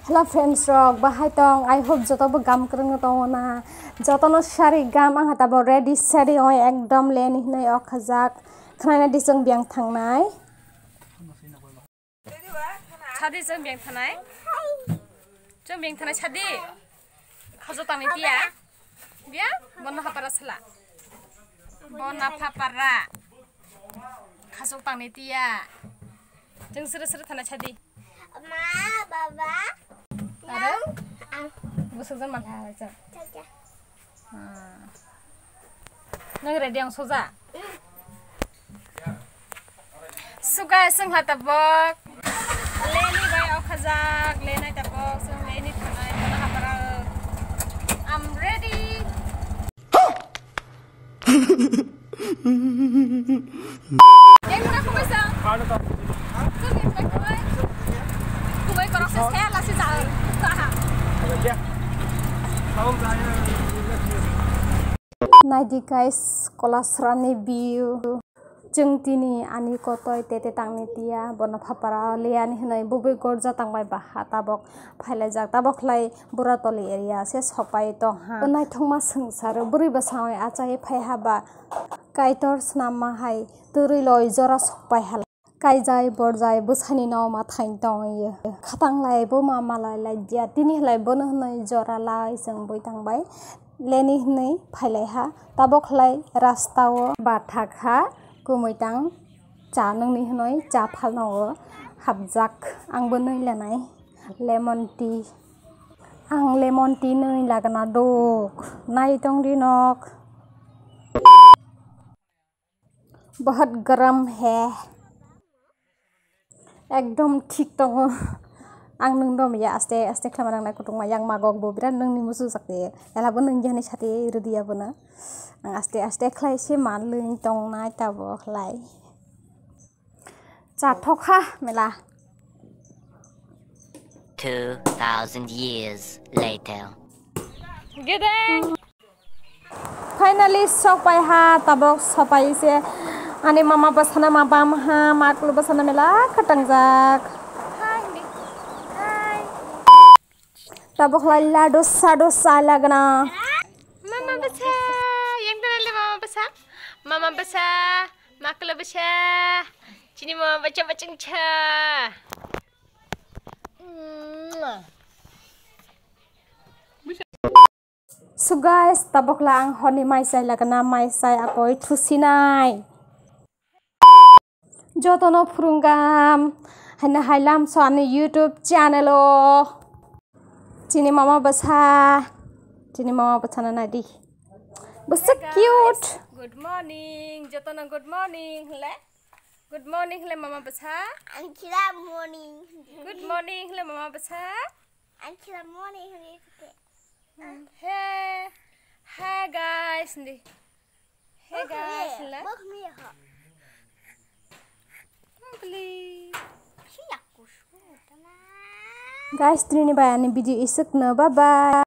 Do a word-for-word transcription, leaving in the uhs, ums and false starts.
Hello friends rok, bahai tong? I hope joto bo gam kwrwngno tongo na. Jotono sari gam, ang hatabo ready sari oi ekdom leni hinwi okhajak. Khnaina di chwng biyang thangnai. Sadi chwng biyang thanai. Chwng biyang thanai sadi. Khajok tangni tiya. Biya, bono hapara sala. Bona phapara. Khajok tangni tiya. Chwng sere sere thanai sadi. Ma, baba. Aro? Ang. Busuk jan malha chwng. Chacha. Ah. Nang ready ang soja? Suga sung ha tabok. Leni bai okhajak, lenai tabok, sung leni thanai, tana hapara. I'm ready. Yang mana kumai sa? Sung yang kumai kumai. Kumai korok sa saya lasi sa. Naidi guys, Kolasrani view. Chwng tini ani kotoi tete tangni tiya, bono phapara liyani hinwi bubui gorja tangbai baha tabok phailaijak. Tabok khlai Buratoli area se sopai tongha. Naithokma swngcharo bwrwi bwskango achai phaiha ba Kaitor swnamma hai twrwi loi jora sokpai hala. Kaijai borjai bwsani no ma thain tong ye. Khatang lai bo ma malai lai dia. Tini hlai bono hwnwi jora lai chwng bui tang bai. Leni hwnwi phai lai ha. Tabok hlai rasta o bathak ha. Kumui tang cha nungni hwnwi cha phalno o hapjak. Ang bo nwi lenai lemon tea. Ang lemon tea nwi lagna duk. Nai tong di nok. Bahut garam hai. Ekdom thik tongo. Ang nwng dom ya aste aste khlama nang nai kutung ma yang magok bo birat nwng ni musu sak de. Ela bo nwng jani sate rwdi ya bono. Ang aste aste khlai se ma lwng tong nai tabo khlai. Cha thok ha mela. Two thousand years later. Gede. Finally, sok pai ha, tabok sopai se. Ani mama bwsana ma bam ha, maklu bwsana mela khatangjak. Tabok lai lado sado sa lagna. Mama bwsa, yang tana le mama bwsa. Mama bwsa, maklu bwsa. Chini mama bwsa bwsung cha. So guys, tabok la ang honi mai chai lagana mai chai akoi thusinai. Jotono phurungam haina hailam so ani YouTube channel o. Chini mama bwsa, chini mama bwsa na nadi. Bwsa cute. Good morning, jotono good morning le. Good morning le mama bwsa. Ang kira morning. Good morning le mama bwsa. Ang kira morning. Hey, hi guys, ndi. Hey guys, la. Bok mi ha. Ugly. Guys, tini ni bai ani video isuk no, bye bye.